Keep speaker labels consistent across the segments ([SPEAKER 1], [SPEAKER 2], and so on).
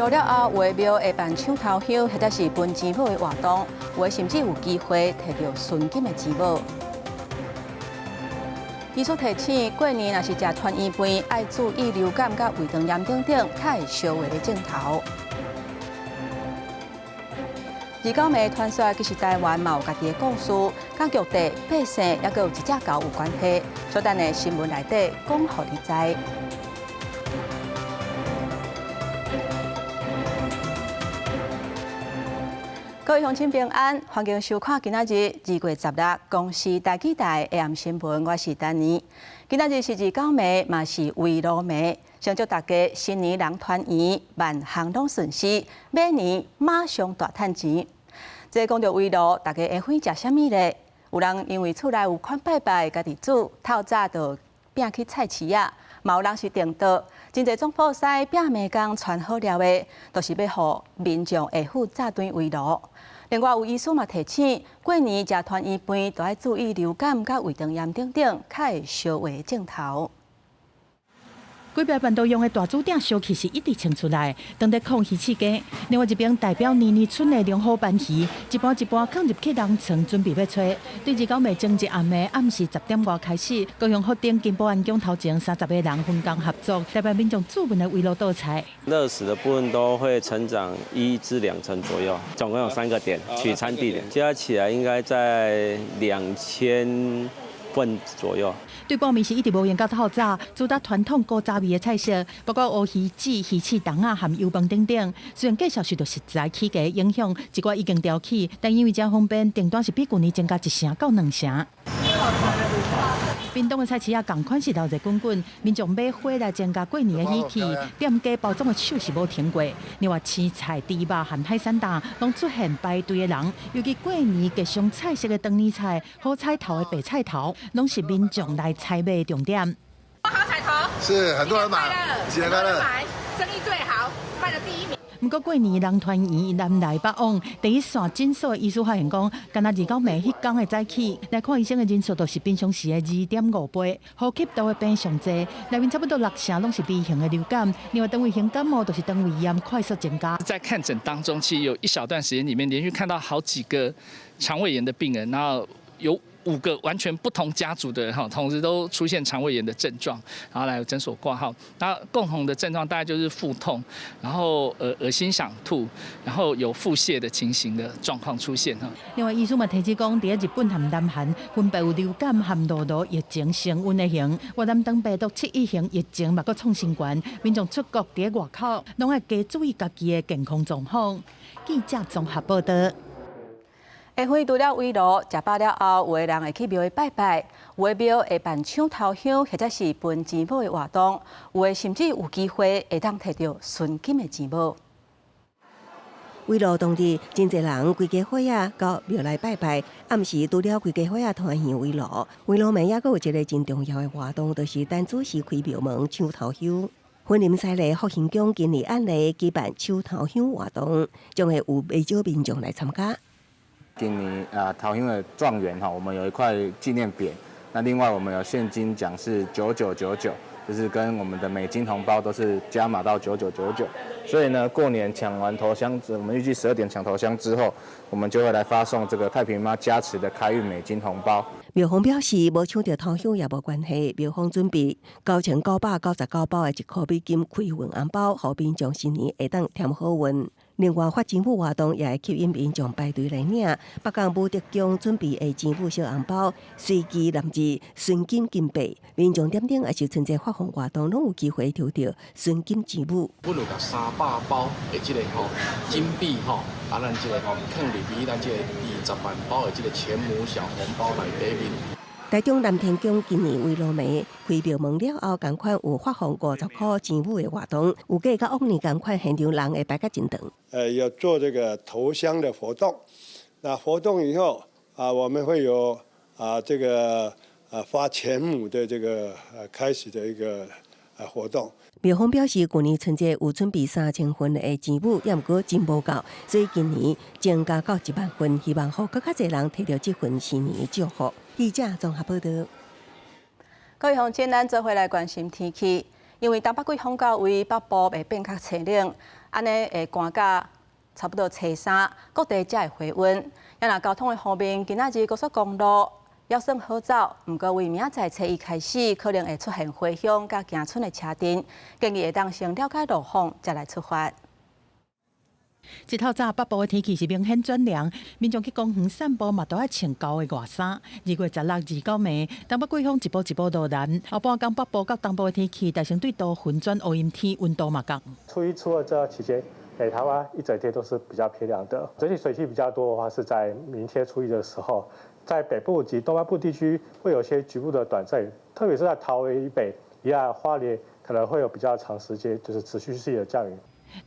[SPEAKER 1] 爐了後，有的廟會辦搶頭香，或者是分錢母的活動，有的甚至有機會提著純金的錢母。醫師提醒，過年若是食團圓飯，愛注意流感佮胃腸炎等等，較會相話的症頭。二九暝傳說其實台灣嘛有家己的故事，佮玉帝、百姓，抑閣有一隻猴有關係。小等下新聞內底講予你知。各位鄉親平安，歡迎收看今仔日2月16公視台語台下暗新聞，我是丹妮。今仔日是二九暝，嘛是圍爐暝，先祝大家新年人團圓，萬項攏順遂，馬年馬上大趁錢。這講到圍爐，大家會歡食啥物咧？有人因為厝內有款拜拜，家己煮，透早就餅去菜市仔；嘛有人是訂桌，真濟總鋪師餅糜工傳好料的，都是欲予民眾下昏早頓圍爐。另外有醫師嘛提醒，過年食團圓飯，都愛注意流感佮胃腸炎等等，較會相話的症頭。
[SPEAKER 2] 幾百辦桌用的大煮鼎燒氣是一直衝出來，當咧炕魚翅雞。另外一邊代表年年春的龍虎斑魚，一盤一盤囥入去人床，準備欲炊。對二九暝前一暗的暗時10點外開始，高雄福鼎金保安宮頭前30個人分工合作，代表民眾煮飯的圍爐倒菜。
[SPEAKER 3] 熱食的部分都會成長1至2成左右，總共有三個點取餐地點，加起來應該在2000份左右。
[SPEAKER 2] 對半暝是一直無閒到透早，主打傳統古早味的菜色，包括烏魚子、魚翅、蛏仔含油飯等等。雖然繼續受到食材起價影響，一寡已經調起，但因為遮方便，訂單是比舊年增加1成到2成。屏東的菜市仔仝款是鬧熱滾滾，民眾買花來增加過年的喜氣，店家包裝的手是無停過。另外，青菜、豬肉和海產檔攏出現排隊的人，尤其過年吉祥菜色的長年菜、好彩頭的白菜頭，攏是民眾來採買的重點。
[SPEAKER 4] 好彩頭，
[SPEAKER 5] 是很多人買，新年快樂，
[SPEAKER 4] 生意最好，賣的第一名。
[SPEAKER 2] 毋過過年人團圓，南來北往。第一線診所的醫師發現講，干焦二九暝彼工的早起來看醫生的人數，都是平常時的2.5倍。呼吸道的病上濟，內面差不多六成攏是 B 型的流感，另外腸胃型感冒就是腸胃炎快速增加。
[SPEAKER 6] 在看診當中，其實有一小段時間裡面，連續看到好幾個腸胃炎的病人，然後有5個完全不同家族的人哈，同時都出現腸胃炎的症狀，然後來診所掛號。那共同的症狀大概就是腹痛，然後噁心想吐，然後有腹瀉的情形的狀況出現哈。
[SPEAKER 2] 另外，醫師嘛提醒講，佇日本和南韓分別有流感和諾羅疫情升溫的型，越南腸病毒7.1型疫情嘛閣創新高，民眾出國佇外口攏愛加注意家己的健康狀況。記者綜合報道。
[SPEAKER 1] 下昏除了圍爐，食飽了後，有的人會去廟拜拜，有的廟會辦搶頭香，或者是分錢母的活動，有的甚至有機會會當提著純金的錢母。
[SPEAKER 7] 圍爐當日，真濟人規家伙仔到廟內拜拜。暗時除了規家伙仔團圓圍爐，圍爐暝猶閣有一個真重要的活動，就是等主時開廟門搶頭香。雲林西麗福興宮今年按例舉辦搶頭香活動，將會有袂少民眾來參加。
[SPEAKER 8] 今年啊，頭香的狀元哈，我們有一塊紀念匾。那另外我們有現金獎是9999，就是跟我們的美金紅包都是加碼到9999。所以呢，過年搶完頭香，我們預計12點搶頭香之後，我們就會來發送這個太平媽加持的開運美金紅包。
[SPEAKER 7] 廟方表示，無搶著頭香也無關係，廟方準備9999包的1塊美金開運紅包，予民眾新年會當添好運。另外，發錢母活動也會吸引民眾排隊來領。北港武德宮準備的錢母小紅包，隨機內置純金金幣，民眾點燈抑是春節發放活動，攏有機會抽著純金錢母。
[SPEAKER 9] 阮有共300包的這個吼金幣吼，啊，咱這個吼囥入去咱這個20萬包的這個錢母小紅包內底面。
[SPEAKER 7] 台中南天宮今年圍爐暝開廟門了後，仝款有發放50塊錢母的活動，有計佮往年仝款，現場人會排甲真長。
[SPEAKER 10] 有做這個頭香的活動，那活動以後啊，我們會有啊這個啊發錢母的這個開始的一個活動。
[SPEAKER 7] 廟方表示，舊年春節有準備3000份的錢母，也毋過真無夠，所以今年增加到1萬份，希望予閣較濟人提著這份新年的祝福。記者綜合報道。
[SPEAKER 1] 各位鄉親，咱做伙來關心天氣，因為東北季風到位，北部會變較清冷。按呢會寒到差不多初三，各地才會回溫。啊若交通的方面，今仔日高速公路猶算好走，毋過為明仔載初一開始，可能會出現回鄉佮行春的車陣，建議會當先了解路況，才來出發。
[SPEAKER 2] 這透早北部的天氣是明顯轉涼，民眾去公園散步嘛都愛穿厚的外衫。2月16、29暝，東北季風一波一波落南，後半工北部佮東部的天氣，大成對多雲轉烏陰天，溫度嘛降。
[SPEAKER 11] 初一、初二這期間，北台灣一整天都是比較偏涼的。整體水汽比較多的話，是在明天初一的時候，在北部及東半部地區會有些局部的短暫雨，特別是在桃園以北、宜蘭花蓮，可能會有比較長時間，就是持續性的降雨。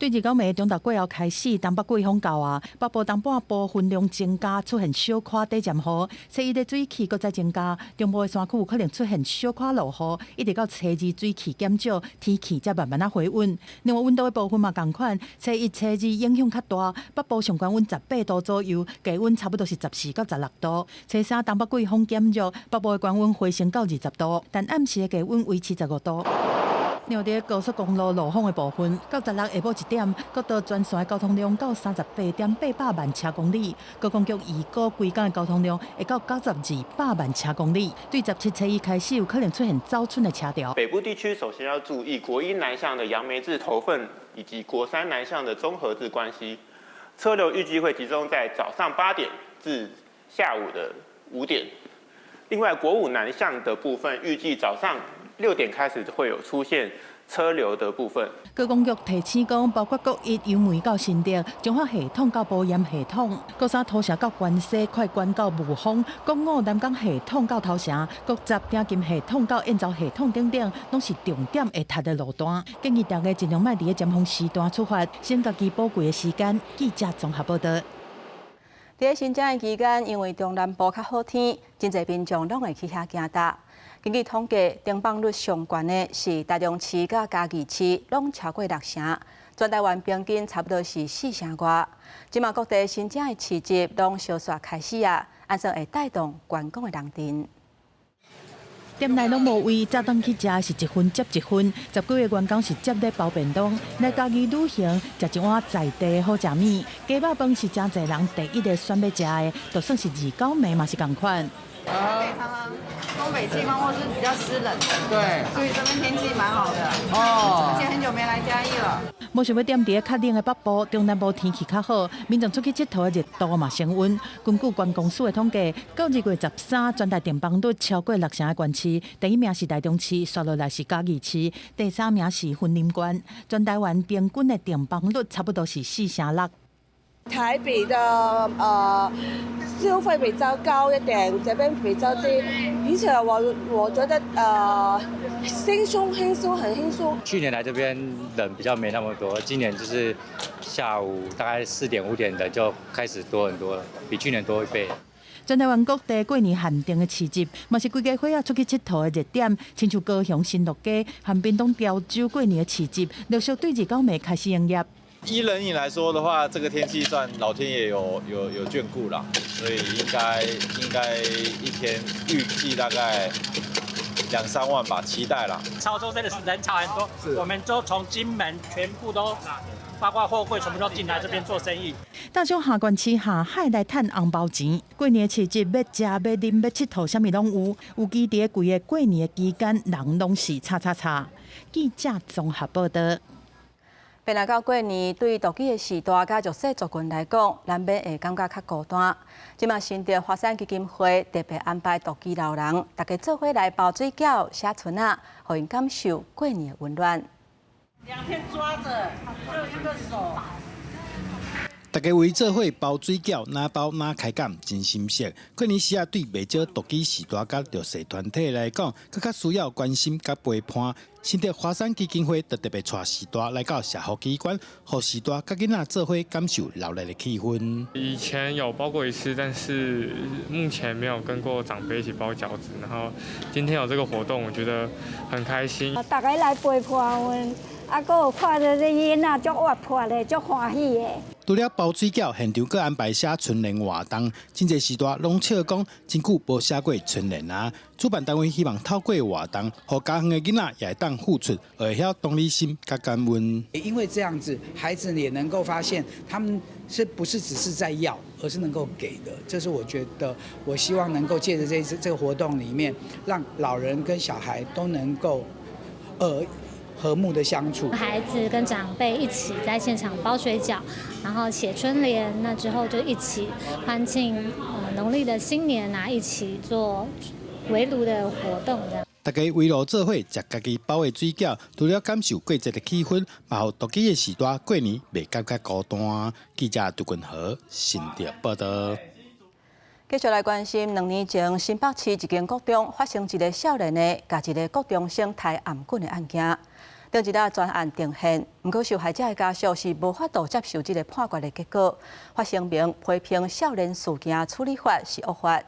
[SPEAKER 2] 對29暝中晝過後開始，東北季風到啊，北部東半部雲量增加，出現小可短暫雨。初一的水汽閣再增加，中部的山區有可能出現小可落雨，一直到初二水汽減少，天氣才慢慢仔回穩。另外溫度的部分嘛仝款，初一、初二影響較大，北部上懸溫18度左右，低溫差不多是14到16度。初三東北季風減弱，北部的懸溫回升到20度，但暗時的低溫維持15度。另外，佇高速公路路況的部分，到十六下晡1點，國道全線的交通量到38.8百萬車公里。高公局預估規工的交通量會到92百萬車公里。對17初一開始，有可能出現走春的車潮。
[SPEAKER 12] 北部地區首先要注意國一南向的楊梅至頭份以及國三南向的中和至關西，車流預計會集中在早上8點至下午的5點。另外，國五南向的部分預計早上6點開始會有出現車流的部分。
[SPEAKER 2] 高公局提醒講，包括國一楊梅到新竹、彰化系統到埔鹽系統、國三土城到關西、快關到霧峰、國五南港系統到頭城、國十鼎金系統到燕巢系統等等，攏是重點會塞的路段。建議大家盡量莫佇咧尖峰時段出發，省家己寶貴的時間。記者綜合報道。
[SPEAKER 1] 佇咧新正的期間，因為中南部較好天，真濟民眾攏會去遐行踏。根據統計，登訪率上懸的是台中市佮嘉義市，攏超過六成。全台灣平均差不多是四成外。這馬各地新正的市集攏相紲開始啊，按算會帶動觀光的人陣。
[SPEAKER 2] 店內攏無位，早頓去食是一份接一份，十幾個員工是接咧包便當。來嘉義旅行，食一碗在地好食物，雞肉飯是誠濟人第一个選欲食的，就算是29暝嘛是仝款。
[SPEAKER 4] 台北常常東北季風或是比較濕冷，對，所以這邊天氣蠻好的。哦，而且很久沒來嘉義了。
[SPEAKER 2] 無想欲踮佇咧較冷的北部，中南部天氣較好，民眾出去𨑨迌的熱度嘛升溫。根據觀光署的統計，到2月13，全台訂房率超過六成的縣市，第一名是台中市，紲落來是嘉義市，第三名是雲林縣。全台灣平均的訂房率差不多是4成6。
[SPEAKER 13] 台北的消費比較高一點，這邊比較低，而且我覺得輕鬆輕鬆很輕鬆。
[SPEAKER 14] 去年來這邊人比較沒那麼多，今年就是下午大概4點5點的就開始多很多了，比去年多一倍。
[SPEAKER 2] 全台灣各地過年限定的市集，嘛是規家伙仔出去𨑨迌的熱點，親像高雄新蘆街和屏東潮州過年的市集，陸續對29暝開始營業。
[SPEAKER 15] 依人影來說的話，這個天氣算老天爺有眷顧啦，所以應該一天預計大概兩三萬吧，期待啦。
[SPEAKER 16] 潮州真的是人潮很多，我們都從金門全部都，包括貨櫃全部都進來這邊做生意。
[SPEAKER 2] 大小下關市下海來趁紅包錢，過年市集欲食欲啉欲𨑨迌，啥物攏有。有記佇咧規個過年的期間，人攏是叉叉叉。記者綜合報道。
[SPEAKER 1] 變來到過年，對獨居的時代佮弱勢族群來講，難免會感覺較孤單。這馬新竹華山基金會特別安排獨居老人，大家做伙來包水餃、寫春仔，予𪜶感受過年的溫暖。
[SPEAKER 4] 兩片抓著，就一個手。
[SPEAKER 17] 大家圍做伙包水餃，哪包哪開講，真心適。過年時啊，對袂少獨居序大佮弱勢團體來講，閣較需要關心佮陪伴。新竹華山基金會就特別帶序大來到社福機關，予序大佮囡仔做伙感受熱鬧的氣氛。
[SPEAKER 18] 以前有包過一次，但是目前沒有跟過長輩一起包餃子。然後今天有這個活動，我覺得很開心。
[SPEAKER 19] 大家來陪伴阮，啊，閣有看著這囡仔足活潑的，足歡喜的。
[SPEAKER 17] 除了包水餃，現場閣安排寫春聯活動，真濟序大攏笑講，真久無寫過春聯啊。主辦單位希望透過活動，予家遠的囡仔也會當付出，會曉同理心佮感恩。
[SPEAKER 19] 因為這樣子，孩子也能夠發現，他們是不是只是在要，而是能夠給的。這是我覺得，我希望能夠借著這次這個活動裡面，讓老人跟小孩都能夠，和睦的相處。
[SPEAKER 20] 孩子跟長輩一起在現場包水餃，然後寫春聯，那之後就一起歡慶農曆的新年啊，一起做圍爐的活動。這樣。
[SPEAKER 17] 大家圍爐做伙食家己包的水餃，除了感受過節的氣氛，嘛予獨居的序大過年袂感覺孤單。記者杜君和新竹報道。
[SPEAKER 1] 繼續來關心，2年前新北市一間國中發生一個少年的共一個國中生刣頷頸的案件。頂一日全案定讞，毋過受害者的家屬是無法度接受這個判決的結果，發聲明批評少年事件處理法是惡法。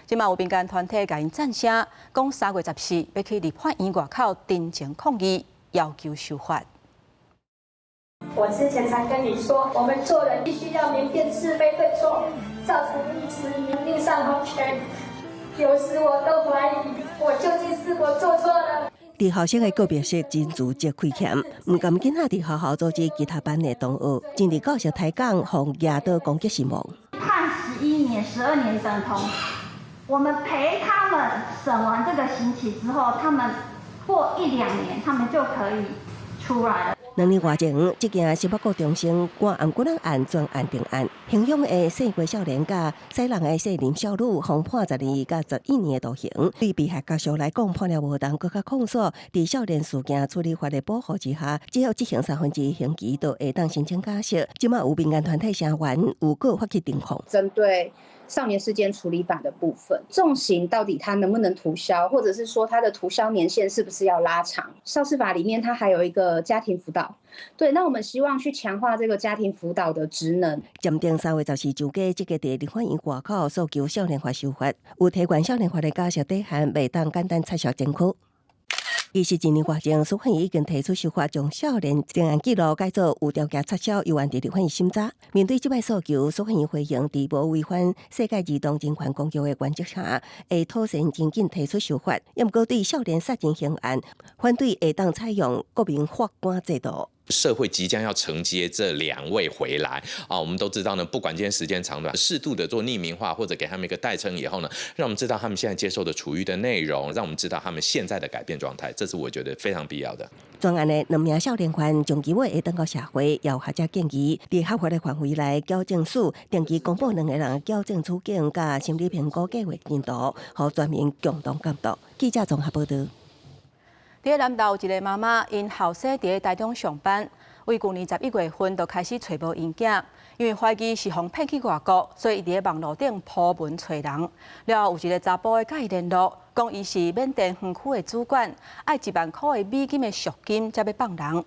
[SPEAKER 1] 這馬有民間團體共𪜶贊聲，講3月14欲去立法院外口陳情抗議，要求修法。
[SPEAKER 21] 我之前才跟你說，我們做人必須要明辨是非對錯，造成一時命喪黃泉。有時我都懷疑，我究竟是否做錯了。
[SPEAKER 7] 佇學生的告別式真慈則開欠，毋甘囡仔佇學校組織吉他班的同學，真佇教室抬槓，予舉刀攻擊身亡。
[SPEAKER 22] 判11年、12年等同。我們陪他們審完這個刑期之後，他們過一兩年，他們就可以出來了。
[SPEAKER 7] 2年外前，這件新北國中生割頷頸案全案定案，刑凶的姓郭少年佮西人的姓林少女，予判12佮11年的徒刑。對被害家屬來講，判了無重，閣較控訴。佇少年事件處理法的保護之下，只要執行三分之一刑期，就會當申請假釋。這馬有民間團體聲援，有閣發起陳控。
[SPEAKER 23] 針對少年事件處理法的部分，重刑到底它能不能塗銷，或者是說它的塗銷年限是不是要拉長？少事法裡面它還有一個家庭輔導，對，那我們希望去強化這個家庭輔導的職能。
[SPEAKER 7] 暫定3月14上架，這個佇立法院外口訴求少年法修法，有提懸少年法的假釋底限，袂當簡單撤銷前科。其實一年外前，司法院已經提出修法，將少年偵案記錄改做有條件撤銷，猶原佇立法院審查。面對這擺訴求，司法院回應，佇無違反世界兒童人權公約的原則下，會妥善真緊提出修法。猶毋過對少年殺人刑案，反對會當採用國民法官制度。
[SPEAKER 24] 社會即將要承接這兩位回來啊，我們都知道呢，不管今天時間長短，適度的做匿名化或者給他們一個代稱以後呢，讓我們知道他們現在接受的處遇的內容，讓我們知道他們現在的改變狀態，這是我覺得非常必要的。
[SPEAKER 7] 專案的兩名少年犯將機會會轉到社會，有學者建議，佇合法的範圍內，矯正署定期公布兩個人矯正處境佮心理評估計劃進度，予全民共同監督。記者綜合報道。
[SPEAKER 1] 佇南投有一个媽媽，𪜶後生佇台中上班，為舊年11月份就開始揣無𪜶囝，因為懷疑是予騙去外國，所以伊佇咧網路頂鋪文揣人。了後有一个查埔的佮伊聯絡，講伊是緬甸園區的主管，愛1萬箍的美金的贖金才欲放人。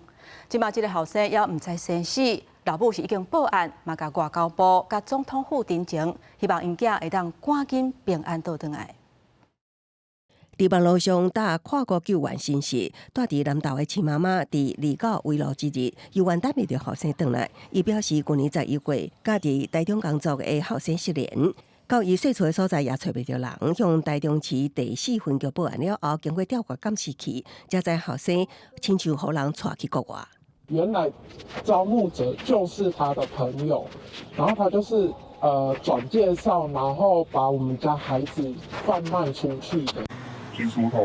[SPEAKER 1] 這馬這个後生猶毋知生死，老母是已經報案，嘛共外交部佮總統府陳情，希望𪜶囝會當趕緊平安倒轉來。
[SPEAKER 7] 佇網路上打跨國救援信息，住佇南投的徐媽媽佇29圍爐之日，猶原等袂著後生轉來。伊表示，舊年11月，佮佇台中工作的後生失聯，到伊細厝的所在也揣袂著人，向台中市第四分局報案了後，經過調閱監視器，才知後生親像予人帶去國外。
[SPEAKER 25] 原來招募者就是他的朋友，然後他就是轉介紹，然後把我們家孩子販賣出去的。
[SPEAKER 26] 聽說他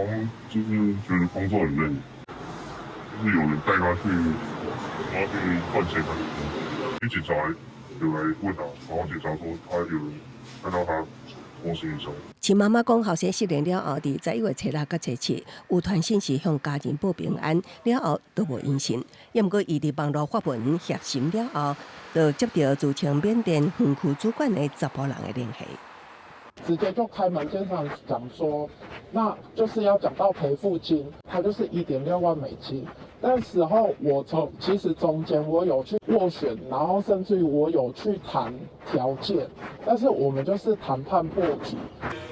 [SPEAKER 26] 就是覺得工作很累，就是有人帶他去，然後去賺錢還是什麼？因為警察有來問他，然後警察說他有人看到他脫行李箱。
[SPEAKER 7] 徐媽媽講，後生失聯了後，佇11月初六佮初七有傳訊息向家人報平安，了後都無音訊。猶毋過伊佇網路發文協尋了後，就接著自稱緬甸園區主管的查埔人的聯繫。
[SPEAKER 25] 直接就開門見山講說，那就是要講到賠付金，他就是1.6萬美金。那時候我從其實中間我有去斡旋，然後甚至於我有去談條件，但是我們就是談判破局。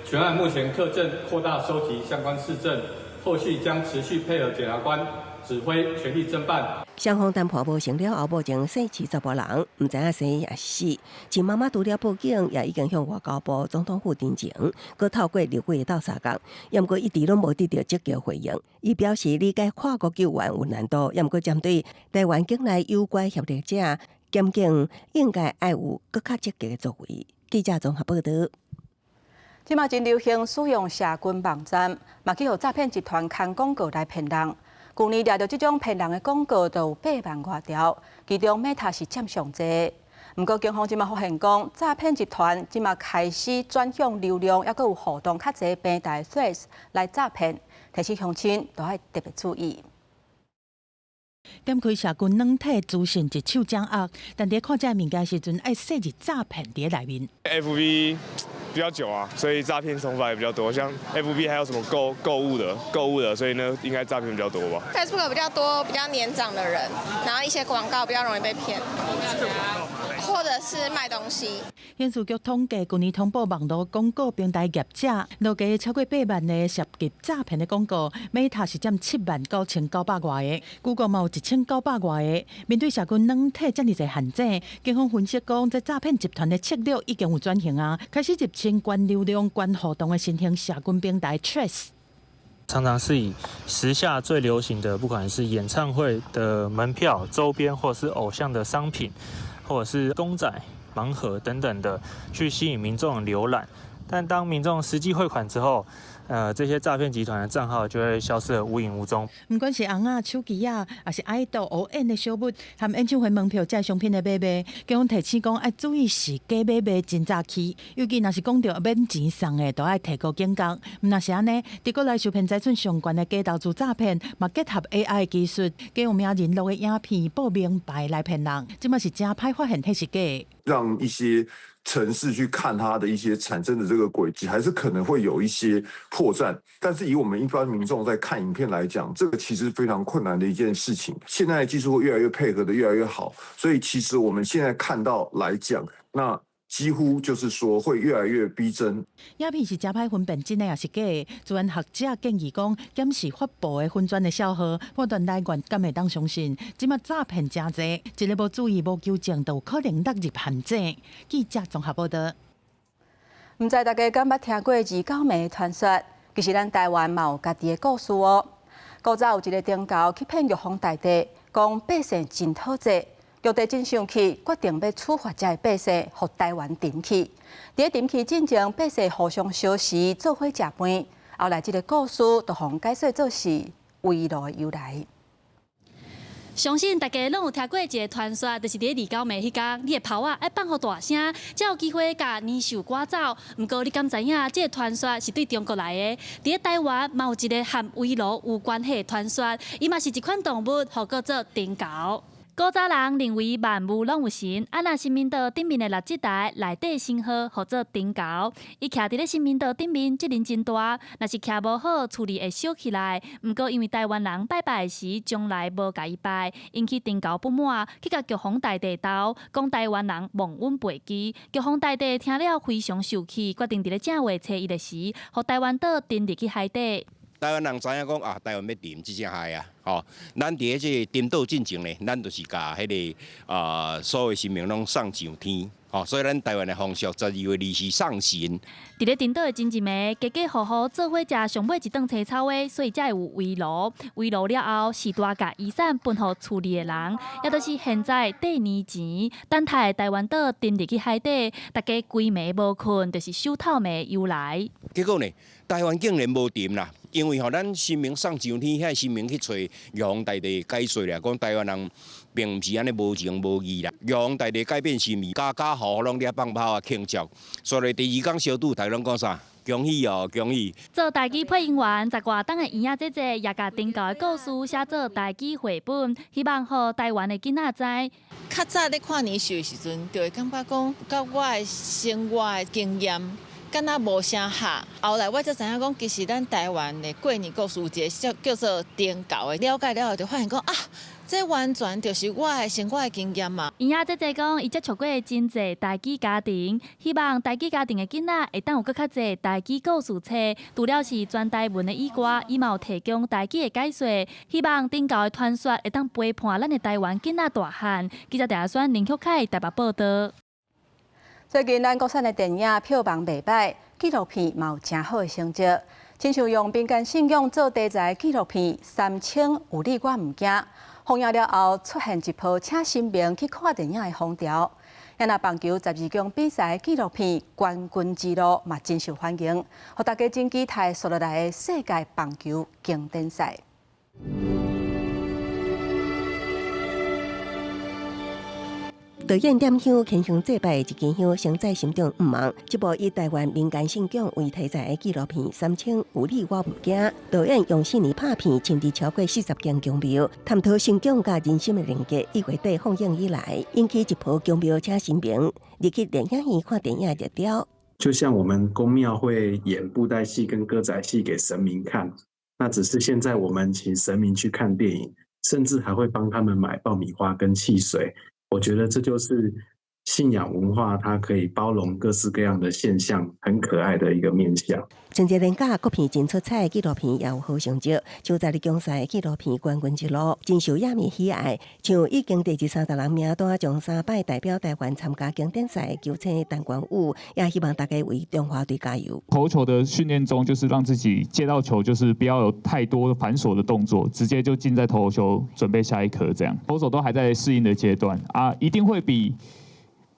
[SPEAKER 27] 全案目前特偵擴大收集相關事證，後續將持續配合檢察官
[SPEAKER 3] 指揮全力偵辦。
[SPEAKER 7] 雙方談判無成了後，目前生飼查埔人，毋知影生抑是死。秦媽媽除了報警，也已經向外交部、總統府陳情，閣透過立委鬥相共，毋過一直攏無得到積極回應。伊表示理解跨國救援有難度，毋過針對台灣境內有關協力者，檢警應該愛有閣較積極的作為。記者綜合報導。
[SPEAKER 1] 這馬真流行使用社群網站，嘛去予詐騙集團牽廣告來騙人。舊年掠著這種騙人的廣告，就有8萬外條，其中 Meta 是佔上濟。毋過警方這馬發現講，詐騙集團這馬開始轉向流量，抑閣有互動較濟平台 Threads 來詐騙，提醒鄉親都愛特別注意。
[SPEAKER 2] 點開社群軟體資訊一手掌握，但佇看這物件時陣，愛設置詐騙佇內面。
[SPEAKER 5] FB 比較久啊，所以詐騙手法也比較多。像 FB 還有什麼購物的，所以呢，應該詐騙比較多吧。
[SPEAKER 6] Facebook 比較多比較年長的人，然後一些廣告比較容易被騙，或者是賣東西。
[SPEAKER 2] 刑事局統計，舊年通報網路廣告平台業者，累計超過8萬个涉及詐騙的廣告，Meta 是佔7萬9900外个，Google 嘛有1900外个。面對社群軟體遮爾濟陷阱，警方分析講，這詐騙集團的策略已經有轉型啊，開始入侵懸流量、懸互動的新興社群平台 Threads。
[SPEAKER 8] 常常是以時下最流行的，不管是演唱會的門票、周邊，或者是偶像的商品，或者是公仔、盲盒等等的，去吸引民眾瀏覽。但當民眾實際匯款之後，這些詐騙集團的賬號就會消失得無影無蹤。
[SPEAKER 2] 毋管是尪仔、手機仔，抑是愛豆烏演的小物，含演唱會門票這商品的買賣，警方提醒講愛注意是假買賣真詐欺，尤其若是講著免錢送的，都愛提高警覺。毋若是按呢，佇國內受騙財產上懸的假投資詐騙，嘛結合 AI 技術，假用名人錄的影片報名牌來騙人，這馬是誠歹發現彼是假的。
[SPEAKER 9] 讓一些程式去看它的一些產生的這個軌跡，還是可能會有一些破綻。但是以我們一般民眾在看影片來講，這個其實非常困難的一件事情。現在的技術會越來越配合的越來越好，所以其實我們現在看到來講，那幾乎就是說會越來越逼真。
[SPEAKER 2] 影片是誠歹分辨真的抑是假的。資安學者建議講，檢視發布的粉專的帳號，判斷來源敢會當相信。這馬詐騙誠濟，一个無注意、無糾正，都有可能落入陷阱。記者綜合報導。
[SPEAKER 1] 毋知大家敢捌聽過二九暝傳說？其實咱台灣嘛有家己的故事哦。古早有一个丁猴去騙玉皇大帝，講百姓真討債。玉帝真生氣，決定欲處罰這个百姓，予台灣沉去。佇沉去進前，百姓互相相食，做伙食飯。後來這个故事就予解說做是圍爐的由來。
[SPEAKER 10] 相信大家攏有聽過一个傳說，就是佇二九暝彼工，你的炮仔愛放予大聲，才有機會共年獸趕走。毋過你敢知影，這个傳說是對中國來的？佇台灣嘛有一个和圍爐有關係的傳說，伊嘛是一款動物，號叫做丁猴。古早人認為萬物攏有神，啊若神明桌頂面的蠟燭台內底神號號做丁猴，伊徛佇咧神明桌頂面，責任真大。若是徛無好，厝裡會燒起來。毋過因為台灣人拜拜時，從來無共伊拜，引起丁猴不滿，去共玉皇大帝鬥，講台灣人忘恩背義。玉皇大帝聽了非常受氣，決定佇咧正月初一的時，予台灣島沉入去海底。
[SPEAKER 27] 台灣人知影講啊，台灣欲沉，這隻海啊，吼，咱佇咧這个沉島進前呢，咱就是共彼个啊，所有神明攏送上天，吼，所以咱台灣的風俗12月24送神。
[SPEAKER 10] 佇咧沉島的前一暝，家家戶戶做伙食上尾一頓青草的，所以才會有圍爐。圍爐了後，序大共遺產分予厝裡的人，也就是現在綴年錢，等待台灣島沉入去海底，大家規暝無睏，就是守透暝由來。
[SPEAKER 27] 結果呢，台灣竟然無沉啦，因為吼，咱神明送上天，遐神明去揣玉皇大帝解說啦，講台灣人並毋是按呢無情無義啦。玉皇大帝改變心意，家家戶戶攏咧放炮啊慶祝，所以第二工小拄，大家攏講啥？恭喜哦，恭喜！
[SPEAKER 10] 做台語配音員十外冬的圓仔姐姐，也共丁猴的故事寫做台語繪本，希望予台灣的囡仔知。
[SPEAKER 28] 較早咧看年獸的時陣，就會感覺講，佮我的生活的經驗。敢若無啥合，後來我才知影講，其實咱台灣的過年故事有一个叫做丁猴的，了解了後就發現講啊，這完全就是我的生活的經驗嘛。
[SPEAKER 10] 伊仔姐姐講，伊接觸過真濟台語家庭，希望台語家庭的囡仔會當有閣較濟台語故事冊。除了是全台文的以外，伊嘛有提供台語的解說。希望頂厚的傳說會當陪伴咱的台灣囡仔大漢。記者鄭阿選、林旭凱台北報道。
[SPEAKER 1] 最近咱國產的電影票房袂䆀，紀錄片嘛有誠好的成績。親像用民間信仰做題材紀錄片《三清有你我毋驚》，放映了後出現一波請神明去看電影的風潮。啊，若棒球十二強比賽紀錄片《冠軍之路》嘛真受歡迎，予大家真期待紲落來的世界棒球經典賽。
[SPEAKER 7] 導演點香虔誠祭拜一支香，承載心中願望。這部以台灣民間信仰為題材的紀錄片《三清有你我毋驚》，導演用4年拍片，親自超過40間宮廟，探討信仰佮人心的連結。1月底放映以來，引起一波宮廟請神明入去電影院看電影熱潮。
[SPEAKER 3] 就像我們宮廟會演布袋戲跟歌仔戲給神明看，那只是現在我們請神明去看電影，甚至還會幫他們買爆米花跟汽水。我覺得這就是信仰文化，它可以包容各式各樣的現象，很可愛的一個面向。
[SPEAKER 7] 春節連假國片真出彩，紀錄片也有好成績。像十二強賽紀錄片《冠軍之路》真受影迷喜愛。像已經第30人名單，將三擺代表台灣參加經典賽的球星陳冠宇，也希望大家為中華隊加油。
[SPEAKER 4] 投球的訓練中，就是讓自己接到球，就是不要有太多繁瑣的動作，直接就進在投球，準備下一顆。這樣投手都還在適應的階段啊，一定會比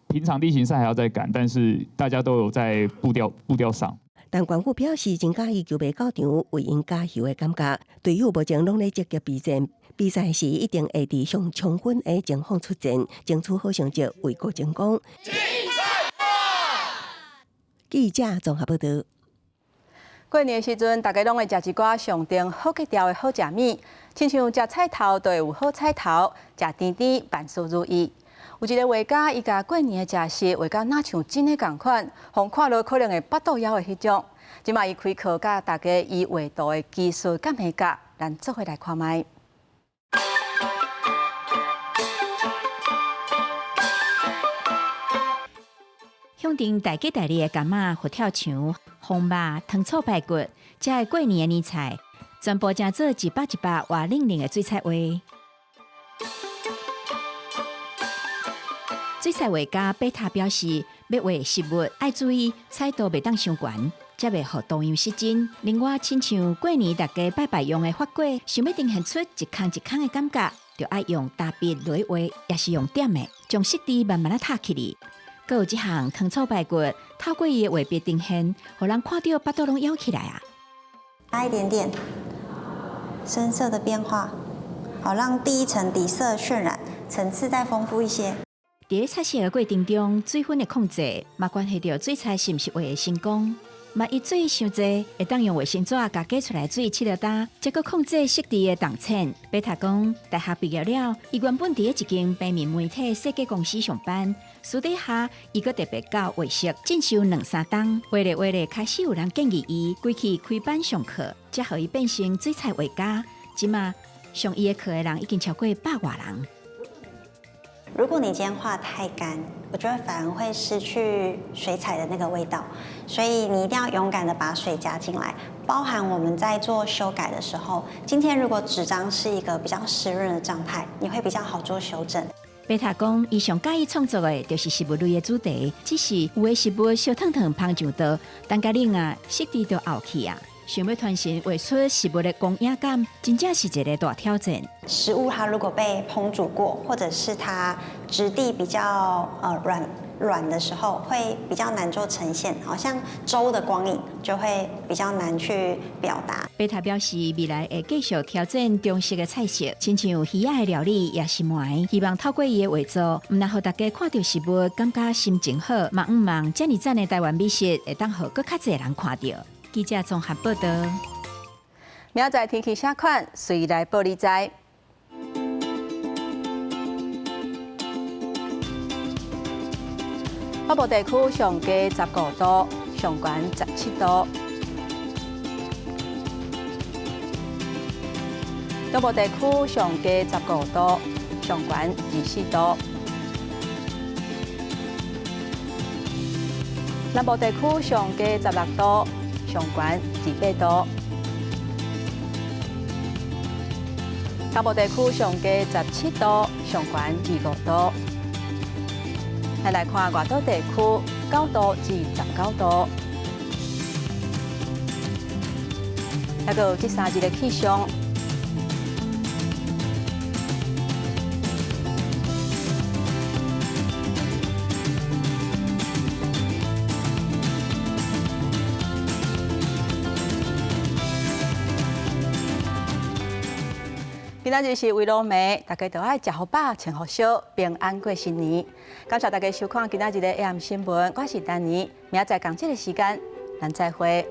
[SPEAKER 4] 平常例行賽還要再趕，但是大家都有在步調上。
[SPEAKER 7] 陳冠宇表示，真佮意球迷到場為𪜶加油的感覺，隊友目前攏咧積極備戰，比賽時一定會佇上充分的情況出戰，爭取好成績，為國爭光。記者綜合報道。
[SPEAKER 1] 過年的時陣，大家攏會食一寡上頂好格調的好食物，親像食菜頭就會有好彩頭，食甜甜萬事如意。有一個畫家，伊共過年的食食畫甲若像真的仝款，予人看落可能會腹肚枵的彼種。這馬伊開課教大家伊畫圖的技術佮眉角，咱做伙來看覓。
[SPEAKER 11] 向頂大吉大利的柑仔、佛跳牆、紅肉、糖醋排骨，這个過年的年菜，全部成做一百一百活靈靈的水彩畫。水彩畫家貝塔表示，欲畫食物愛注意彩度袂當傷懸，才袂予圖樣失真。另外，親像過年大家拜拜用的發粿，想欲呈現出一空一空的感覺，就愛用焦筆落畫，抑是用點的，將色滴慢慢仔貼起來。閣有這項糖醋排骨，透過伊的畫筆呈現，予人看著腹肚攏枵起來啊！
[SPEAKER 12] 加一點點深色的變化，好讓第一層底色渲染，層次再豐富一些。
[SPEAKER 11] 佇咧彩色的過程中，水分的控制嘛，關係著水彩是毋是畫會成功。萬一水傷濟，會當用衛生紙共擠出來水拭落焦，才閣控制色調的重淺。貝塔講，大學畢業了，伊原本佇咧一間平面媒體設計公司上班，私底下伊閣特別𠢕畫色進修兩三冬，畫咧畫咧，開始有人建議伊規去開班上課，才予伊變成水彩畫家。這馬上伊的課的人已經超過百外人。
[SPEAKER 12] 如果你今天畫太乾，我覺得反而會失去水彩的那個味道，所以你一定要勇敢的把水加進來。包含我們在做修改的時候，今天如果紙張是一個比較濕潤的狀態，你會比較好做修正。
[SPEAKER 11] 貝塔講，伊上佮意創作的就是食物類的主題，只是有的食物燒燙燙烹上桌，等較冷啊，色調就漚去啊。想欲傳神畫出食物的光影感，真正是一個大挑戰。
[SPEAKER 12] 食物它如果被烹煮過，或者是它質地比較軟軟的時候，會比較難做呈現，好像粥的光影就會比較難去表達。
[SPEAKER 11] 貝塔表示，未來會繼續挑戰中式的菜色，親像魚仔的料理抑是糜，希望透過伊的畫作，毋但予大家看著食物感覺心情好，嘛向望遮爾讚的台灣美食會當予閣較濟人看著。記者綜合報道。
[SPEAKER 1] 明仔載天氣啥款，隨來報你知。北部地區上低15度，上懸17度。中部地區上低15度，上懸24度；南部地區上低16度，上懸28度；東部地區上低17度，上懸25度。咱來看外島地區9度至19度。還閣有這3日的氣象。今仔日是圍爐暝，大家都愛食予飽，穿予俗，平安過新年。感謝大家收看今仔日的 AM 新聞，我是丹妮，明仔載仝這个時間，咱再會。